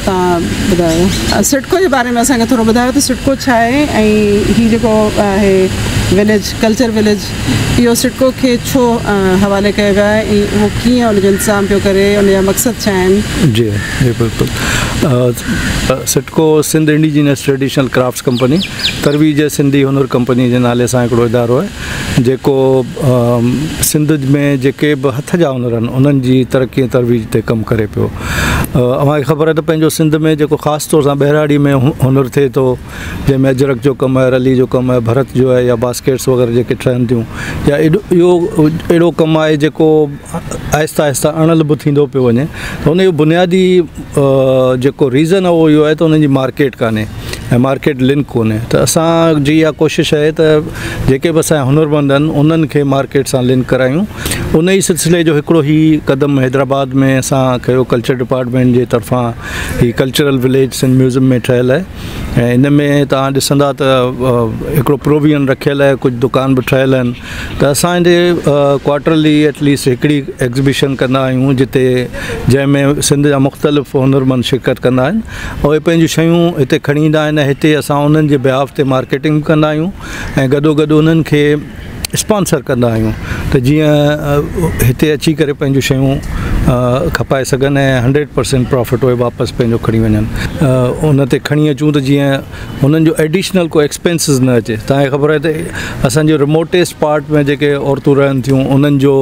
توهان ٻڌايو. سڊڪو جي باري ۾ اسان کي ٿورو ٻڌايو ته سڊڪو ڇا آهي ۽ هي جيڪو آهي وليج ڪلچر وليج اهو سڊڪو کي ڇو حوالي ڪيو ويو آهي ۽ اهو ڪيئن ان جو انتظام پيو ڪري ان جا مقصد ڇا آهن؟ جي جي بلڪل SIDCO Sindh indigenous traditional crafts company ترويج Sindhi هنر ڪمپني جي نالي سان هڪڙو ادارو آهي جيڪو سنڌ ۾ جيڪي به هٿ جا هنر آهن انهن جي ترقي ۽ ترويج تي ڪم ڪري پيو. اوهان کي خبر آهي ته پنهنجو سنڌ ۾ جيڪو خاص طور سان ٻهراڙي ۾ هنر ٿئي ٿو جنهن ۾ اجرڪ جو ڪم آهي رلي جو ڪم آهي ڀرت جو آهي يا باسڪيٽس وغيره جيڪي ٺهن ٿيون يا اهو اهڙو ڪم آهي جيڪو آهستي آهستي اڻلڀ ٿيندو پيو وڃي ته ان جو بنيادي جيڪو ريزن آهي اهو اهو آهي ته انهن جي مارڪيٽ ڪانهي ۽ مارڪيٽ لنڪ ڪونهي ته اسان جي اها ڪوشش آهي ته جيڪي به اسان جا هنرمند آهن انهن کي مارڪيٽ سان لنڪ ڪرايون ان ئي سلسلي جو هڪڙو هي قدم حيدرآباد ۾ اسان کنيو ڪلچر ڊپارٽمينٽ جي طرفان هي ڪلچرل وليج سنڌ ميوزم ۾ ٺهيل آهي ۽ ان ۾ توهان ڏسندا ته هڪڙو پروويزن رکيل آهي ڪجهه دڪان به ٺهيل آهن ته اسان جي ڪوارٽرلي ايٽ ليسٽ هڪڙي ايگزيبيشن ڪندا آهيون جتي جنهن ۾ سنڌ جا مختلف هنرمند شرڪت ڪندا آهن اهي پنهنجون شيون هتي کڻي ايندا آهن ۽ هتي اسان انهن جي بيهاف تي مارڪيٽنگ به ڪندا آهيون ۽ گڏو گڏ انهن کي اسپانسر ڪندا آهيون ته جيئن هتي اچي ڪري پنهنجون شيون کپائي سگهن ۽ هنڊريڊ پرسينٽ پرافٽ اهي واپس پنهنجو کڻي وڃن ان تي کڻي اچون ته جيئن هنن جو ايڊيشنل ڪو ايڪسپينسز نه اچي توهان کي خبر آهي ته اسانجو ريموٽيسٽ پارٽ ۾ جيڪي عورتون رهن ٿيون انهن جو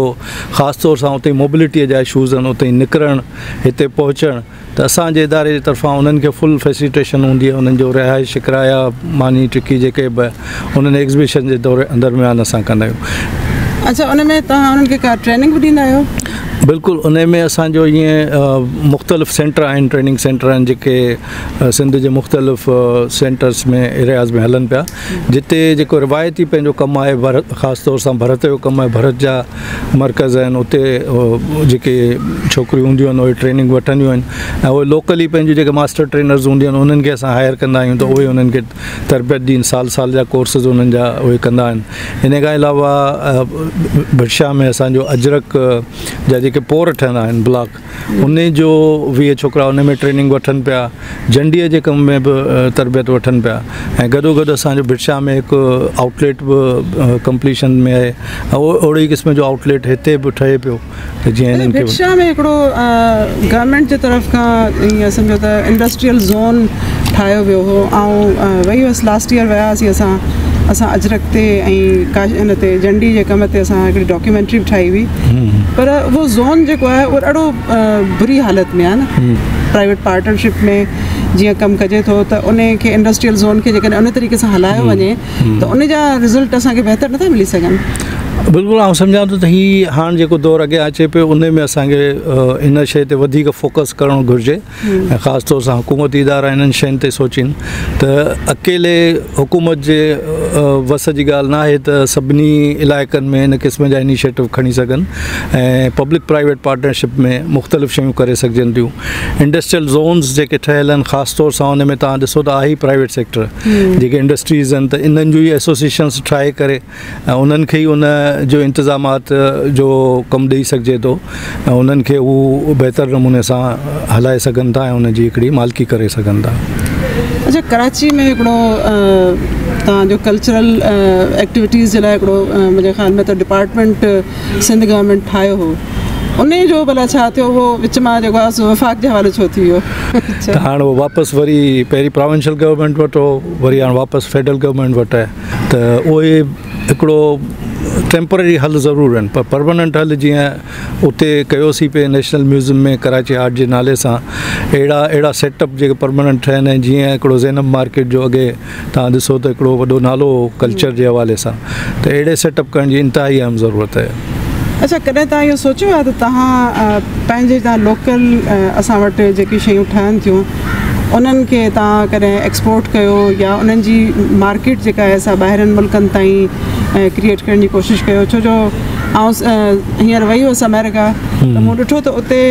خاص طور سان اتي موبلٽيء جا اشوز آهن اتي نڪرڻ هتي پهچڻ ته اسان جي اداري جي طرفان انهن کي فل فيسليٽيشن هوندي آهي انهن جو رهائش ڪرايا ماني ٽڪي جيڪي به انهن ايگزيبيشن جي دور درميان اسان ڪندا آهيون. اڇا ان ۾ توهان انهن کي ڪا ٽريننگ به ڏيندا آهيو؟ بلڪل ان ۾ اسان جو ائين مختلف سينٽر آهن ٽريننگ سينٽر آهن جيڪي سنڌ جي مختلف سينٽرس ۾ ايرياز ۾ هلن پيا جتي جيڪو روايتي پنهنجو ڪم آهي ڀرت خاص طور سان ڀرت جو ڪم آهي ڀرت جا مرڪز آهن اتي جيڪي ڇوڪريون هونديون آهن اهي ٽريننگ وٺنديون آهن ۽ اهي لوڪلي پنهنجون جيڪي ماسٽر ٽرينرز هونديون آهن انهن کي اسان هائر ڪندا آهيون ته اهي انهن کي تربيت ڏين سال سال جا ڪورسز انهن جا اهي ڪندا آهن ان کان علاوه ڀٽ شاهه ۾ اسانجو اجرڪ جا جيڪي پور ٺهندا آهن بلاڪ انهي جو 20 ڇوڪرا ان ۾ ٽريننگ وٺن پيا، جنڊيء جي ڪم ۾ به تربيت وٺن پيا ۽ گڏو گڏ اسان جو ڀٽ شاهه ۾ هڪ آئوٽ ليٽ به ڪمپليشن ۾ آهي ۽ اهڙي ئي قسم جو آئوٽ ليٽ هتي به ٺهي پيو ته جيئن هنن کي ڀٽ شاهه ۾ هڪڙو گورنمينٽ جي طرف کان ائين سمجهو ته انڊسٽريل زون ٺاهيو ويو هو آئون وئي هيس لاسٽ ايئر ويا هئاسين اسان اسان اجرڪ تي ۽ ان تي جنڊي جي ڪم تي اسان هڪڙي ڊاڪيومينٽري به ٺاهي هئي پر اهو زون جيڪو آهي اهو ڏاڍو بري حالت ۾ آهي نه پرائيويٽ پارٽنرشپ ۾ جيئن ڪم ڪجي ٿو ته ان کي انڊسٽريل زون کي جيڪڏهن ان طريقي سان هلايو وڃي ته ان جا رزلٽ اسان کي بهتر نٿا ملي سگهن. بلڪل آئون سمجهان ٿو ته هي هاڻ جيڪو دور اڳيان اچي پيو ان ۾ اسان کي ان شيء تي وڌيڪ فوڪس ڪرڻ گهرجي ۽ خاص طور سان حڪومتي ادارا انهن شين تي سوچين ته اڪيلي حڪومت جي وس جي ڳالهه نه آهي ته سڀني علائقن ۾ ان قسم جا انيشيٽو کڻي سگهن ۽ پبلڪ پرائيويٽ پارٽنرشپ ۾ مختلف شيون ڪري سگهجن ٿيون انڊسٽريل زونز جيڪي ٺهيل آهن خاص طور سان ان ۾ توهان ڏسو ته آهي پرائيويٽ سيڪٽر جيڪي انڊسٽريز آهن ته انهن جون ئي ايسوسيئيشنس ٺاهي ڪري ۽ انهن کي ئي ان جو انتظامات جو ڪم ڏئي سگهجي ٿو ۽ انهن کي هو بهتر نموني سان هلائي سگهن ٿا ۽ ان جي هڪڙي مالڪي ڪري سگهن ٿا. اڇا ڪراچي ۾ هڪڙو توهان جو ڪلچرل ايڪٽيوٽيز جي لاء هڪڙو منهنجي خيال ۾ ته ڊپارٽمينٽ سنڌ گورنمينٽ ٺاهيو هو انهي جو ڀلا ڇا ٿيو اهو وچ مان جيڪو آهي سو وفاق جي حوالي ڇو ٿي ويو؟ ته هاڻ اهو واپس وري پهرين پراونشل گورنمينٽ وٽ هو وري هاڻ واپس فيڊرل گورنمينٽ وٽ آهي. ته اهي هڪڙو ٽيمپرري حل ضرور آهن پر پرماننٽ حل جيئن اتي ڪيوسين پئي نيشنل ميوزيم ۾ ڪراچي آرٽ جي نالي سان اهڙا اهڙا سيٽ اپ جيڪي پرماننٽ ٺهن ۽ جيئن هڪڙو زينب مارڪيٽ جو اڳي توهان ڏسو ته هڪڙو وڏو نالو هو ڪلچر جي حوالي سان ته اهڙي سيٽ اپ ڪرڻ جي انتهائي اهم ضرورت آهي. اڇا ڪڏهن توهان اهو سوچيو آهي ته توهان پنهنجي جا لوڪل اسان وٽ جيڪي شيون ٺهن ٿيون انهن کي توهان ڪڏهن ايڪسپورٽ ڪيو يا انهن جي مارڪيٽ جيڪا آهي سا ٻاهرين ملڪن تائين ڪريئيٽ ڪرڻ جي ڪوشش ڪيو ڇو جو آئون هينئر وئي هئس آمريڪا ته مون ڏٺو ته اتي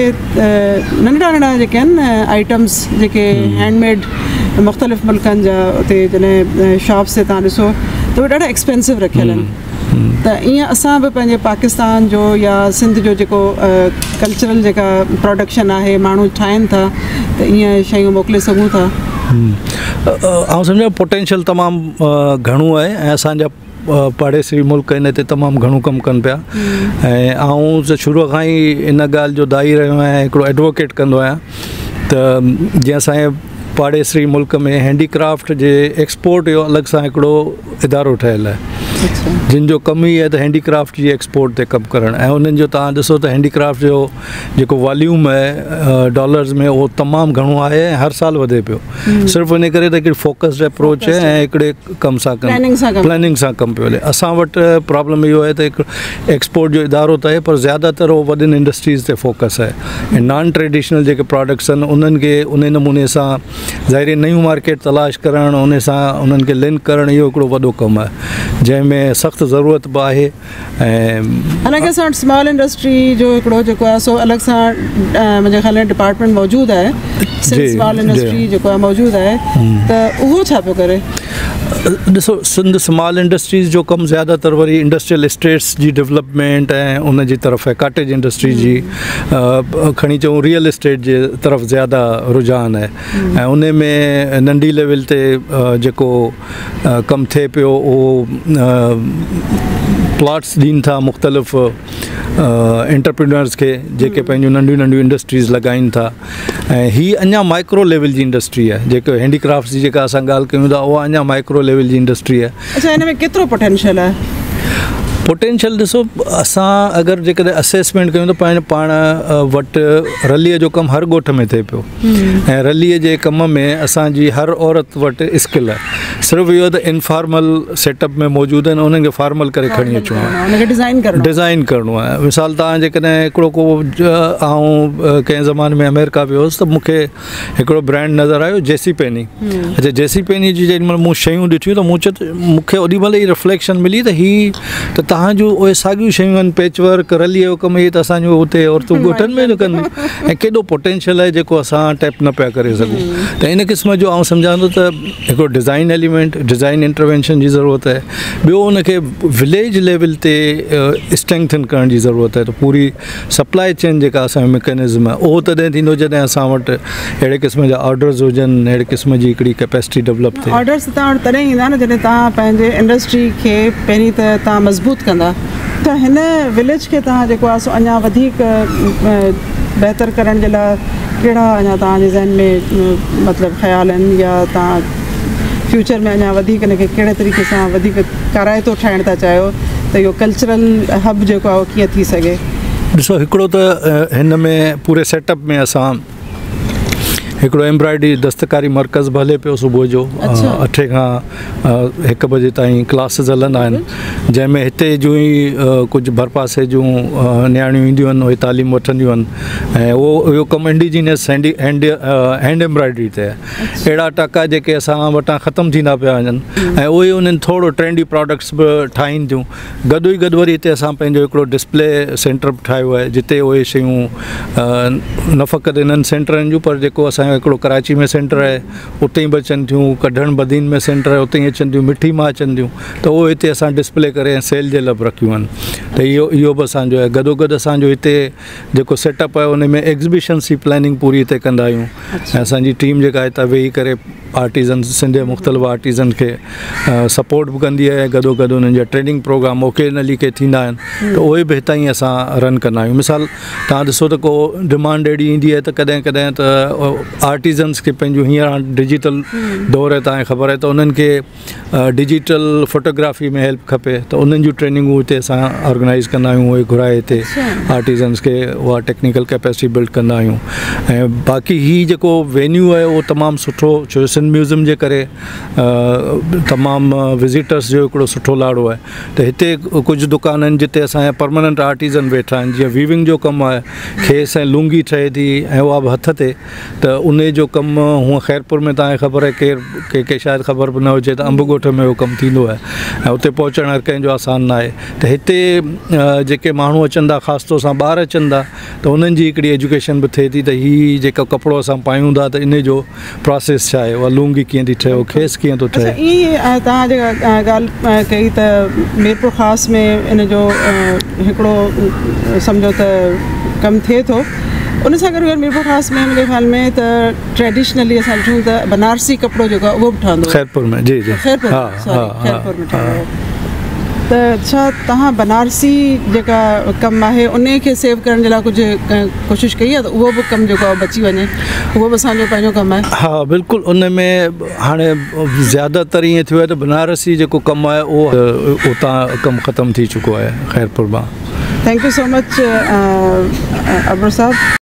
ننڍڙا ننڍڙا جيڪي آهن آئٽمس جيڪي هينڊ ميڊ مختلف ملڪن جا اتي جڏهن شاپس تي توهان ڏسو ته اهي ڏاڍا ايڪسپينسو رکيل آهن. ته ائين اسان به پنهنجي پاڪستان جو يا سنڌ جو جيڪو ڪلچرل جيڪا پروڊڪشن آهي ماڻهو ٺاهين ٿا ته ائين شيون موڪلي سگهون ٿا. آئون سمجهان پوٽينشل تمام گهڻو آهي ۽ اسان جا پاڙيسري ملڪ ان تي تمام گهڻو ڪم ڪن پيا ۽ آئون ته شروع کان ئي ان ڳالهه جو داعي رهيو آهيان هڪڙو ايڊووڪيٽ ڪندو آهيان ته جيئن اسان جي پاڙيسري ملڪ ۾ هينڊي ڪرافٽ جي ايڪسپورٽ جو الڳ سان هڪڙو ادارو ٺهيل آهي جن جو ڪم ئي آهي ته هينڊي ڪرافٽ جي ايڪسپورٽ تي ڪم ڪرڻ ۽ انهن جو توهان ڏسو ته هينڊي ڪرافٽ جو جيڪو واليوم آهي ڊالرز ۾ اهو تمام گهڻو آهي ۽ هر سال وڌي پيو صرف ان ڪري ته هڪڙي فوڪسڊ اپروچ آهي ۽ هڪڙي ڪم سان ڪم پلاننگ سان ڪم پيو هلي اسان وٽ پرابلم اهو آهي ته هڪ ايڪسپورٽ جو ادارو ته آهي پر زياده تر اهو وڏين انڊسٽريز تي فوڪس آهي ۽ نان ٽريڊيشنل جيڪي پراڊڪٽس آهن انهن کي انهي نموني سان ظاهري نيون مارڪيٽ تلاش ڪرڻ انهي سان انهن کي لنڪ ڪرڻ اهو هڪڙو وڏو ڪم آهي جنهن ۾ سخت ضرورت به آهي ۽. حالانڪه اسان وٽ سمال انڊسٽري جو هڪڙو جيڪو آهي سو الڳ سان منهنجي خيال ۾ ڊپارٽمينٽ موجود آهي سنڌ سمال انڊسٽري جيڪو آهي موجود آهي ته اهو ڇا پيو ڪري؟ ڏسو سنڌ سمال انڊسٽريز جو ڪم زياده تر وري انڊسٽريل اسٽيٽس جي ڊولپمينٽ ۽ ان جي طرف آهي ڪاٽيج انڊسٽري جي کڻي چئون ريئل اسٽيٽ جي طرف زياده رجحان آهي ۽ ان ۾ ننڍي ليول تي جيڪو ڪم ٿئي پيو اهو پلاٽس ڏين ٿا مختلف انٽرپرينورس کي جيڪي پنهنجون ننڍيون ننڍيون انڊسٽريز لڳائين ٿا ۽ هي اڃا مائڪرو ليول جي انڊسٽري آهي جيڪو هينڊي ڪرافٽس جي جيڪا اسان ڳالهه ڪيون ٿا اها اڃا مائڪرو ليول جي انڊسٽري آهي. اڇا هن ۾ ڪيترو پوٽينشل آهي؟ پوٽينشل ڏسو اسان اگر جيڪڏهن اسيسمينٽ ڪيون ته پنهنجو پاڻ وٽ رليء جو ڪم هر ڳوٺ ۾ ٿئي پيو ۽ رليء جي ڪم ۾ اسان جي هر عورت وٽ اسڪل آهي صرف اهو ته انفارمل سيٽ اپ ۾ موجود آهن انهن کي فارمل ڪري کڻي اچڻو آهي ڊزائن ڪرڻو آهي مثال توهان جيڪڏهن هڪڙو ڪو آئون ڪنهن زماني ۾ آمريڪا ويو هوس ته مون کي هڪڙو برانڊ نظر آيو جيسي پيني اڇا جيسي پيني جي جيڏي مهل مون شيون ڏٺيون ته مون چيو ته مون کي اوڏي مهل ئي رفليڪشن ملي ته هي ته توهان جون اهي ساڳيون شيون آهن پيچ ورڪ رلي جو ڪم اهي ته اسان جون اتي عورتون ڳوٺن ۾ به ڪن ۽ ڪيڏو پوٽينشل آهي جيڪو اسان ٽيپ نه پيا ڪري سگهون ته ان قسم جو آئون سمجهان ٿو ته هڪڙو ڊزائن ايليمينٽ ڊزائن انٽروينشن جي ضرورت آهي ٻيو ان کي وليج ليول تي اسٽرينٿن ڪرڻ جي ضرورت آهي ته پوري سپلائي چين جيڪا اسان جو ميڪنزم آهي اهو تڏهن ٿيندو جڏهن اسان وٽ اهڙي قسم جا آرڊرز هجن اهڙي قسم جي هڪڙي ڪيپيسٽي ڊولپ ٿئي. آرڊرز ته توهان وٽ تڏهن ايندا نه جڏهن توهان پنهنجي انڊسٽري کي پهرين ته توهان مضبوط ڪندا ته هن وليج کي توهان جيڪو آهي سو اڃا وڌيڪ بهتر ڪرڻ جي لاء ڪهڙا اڃا توهان جي ذهن ۾ مطلب خيال آهن يا توهان فيوچر ۾ اڃا وڌيڪ ان کي ڪهڙي طريقي سان وڌيڪ ڪارائتو ٺاهڻ ٿا چاهيو ته اهو ڪلچرل هب جيڪو آهي اهو ڪيئن ٿي سگهي؟ ڏسو هڪڙو ته هن ۾ پوري سيٽ اپ ۾ اسان هڪڙو ايمبرائڊري دستڪاري مرڪز به هلي پيو صبح جو اٺين کان هڪ بجي تائين ڪلاسز هلندا آهن جنهن ۾ هتي جون ئي ڪجهه ڀرپاسي جون نياڻيون اينديون آهن اهي تعليم وٺنديون آهن ۽ اهو اهو ڪم انڊيجينس هينڊ هينڊ ايمبرائڊري تي آهي اهڙا ٽاڪا جيڪي اسان وٽان ختم ٿيندا پيا وڃن ۽ اهي انهن ٿورو ٽرينڊي پراڊڪٽس به ٺاهين ٿيون گڏو ئي گڏ وري هتي اسان پنهنجو هڪڙو ڊسپلي سينٽر به ٺاهيو آهي جتي اهي شيون نه فقط انهن سينٽرن جون پر جيڪو اسانجو هڪڙو ڪراچي ۾ سينٽر آهي اتي به اچن ٿيون ڪڍڻ بدين ۾ سينٽر آهي اتي اچن ٿيون مٺي مان اچن ٿيون ته اهو هتي اسان ڊسپلي ڪري ۽ سيل جي لاء به رکيون آهن ته اهو اهو به اسانجو آهي گڏو گڏ اسانجو هتي جيڪو سيٽ اپ آهي ان ۾ ايگزيبيشنس جي پلاننگ پوري هتي ڪندا آهيون ۽ اسان جي ٽيم جيڪا هتان ويهي ڪري آرٽيزن سنڌ جي مختلف آرٽيزن کي سپورٽ به ڪندي آهي گڏو گڏ انهن جا ٽريننگ پروگرام اوڪيزنلي ڪي ٿيندا آهن ته اهي به هتان ئي اسان رن ڪندا آهيون مثال توهان ڏسو ته ڪو ڊمانڊ اهڙي ايندي آهي ته ڪڏهن ڪڏهن ته آرٽيزنس کي پنهنجون هينئر هاڻ ڊجيٽل دور آهي توهان کي خبر آهي ته انهن کي ڊجيٽل فوٽوگرافي ۾ هيلپ کپي ته انهن جون ٽريننگون هتي اسان آرگنائز ڪندا آهيون اهي گهرائي هتي آرٽيزنس کي اها ٽيڪنيڪل ڪيپيسٽي بلڊ ڪندا آهيون ۽ باقي هي جيڪو وينيو آهي اهو تمام سٺو ڇو جو سنڌ ميوزيم جي ڪري تمام وزيٽرس جو هڪڙو سٺو لاڙو آهي ته هتي ڪجهه دڪان آهن جتي اسان جا پرماننٽ آرٽيزن ويٺا آهن جيئن ويونگ جو ڪم آهي کيس ۽ لونگي ٺهي ٿي ۽ اها به هٿ تي ته ان جو ڪم هونء خيرپور ۾ توهان کي خبر آهي ڪير ڪنهن کي شايد خبر به نه هجي ته انب ڳوٺ ۾ اهو ڪم ٿيندو آهي ۽ اتي پهچڻ هر ڪنهن جو آسان نه آهي ته هتي جيڪي ماڻهو اچن ٿا خاص طور سان ٻار اچن ٿا ته انهن جي هڪڙي ايجوڪيشن به ٿئي ٿي ته هي جيڪو ڪپڙو اسان پايون ٿا ته ان جو پراسيس ڇا آهي. اها لونگي ڪيئن ٿي ٺهي اهو کيس ڪيئن ٿو ٺهي. اڇا ائين توهان جيڪا ڳالهه ڪئي ته ميرپورخاص ۾ ان جو هڪڙو سمجهو ته ڪم ٿئي ٿو ان سان گڏ گڏ ميرپورخاص ۾ منهنجي خيال ۾ ته ٽريڊيشنلي اسان ڏٺون ته بنارسي ڪپڙو جيڪو آهي اهو به ٺهندو خيرپور ۾ جي جي خيرپور سوري خيرپور ۾ ٺهندو هو ته ڇا توهان بنارسي جيڪا ڪم آهي ان کي سيو ڪرڻ جي لاء ڪجهه ڪوشش ڪئي آهي ته اهو به ڪم جيڪو آهي بچي وڃي اهو به اسان جو پنهنجو ڪم آهي. ها بلڪل ان ۾ هاڻي زياده تر ائين ٿيو آهي ته بنارسي جيڪو ڪم آهي اهو اتان ڪم ختم ٿي چڪو آهي خيرپور مان. Thank you so much Abro صاحب.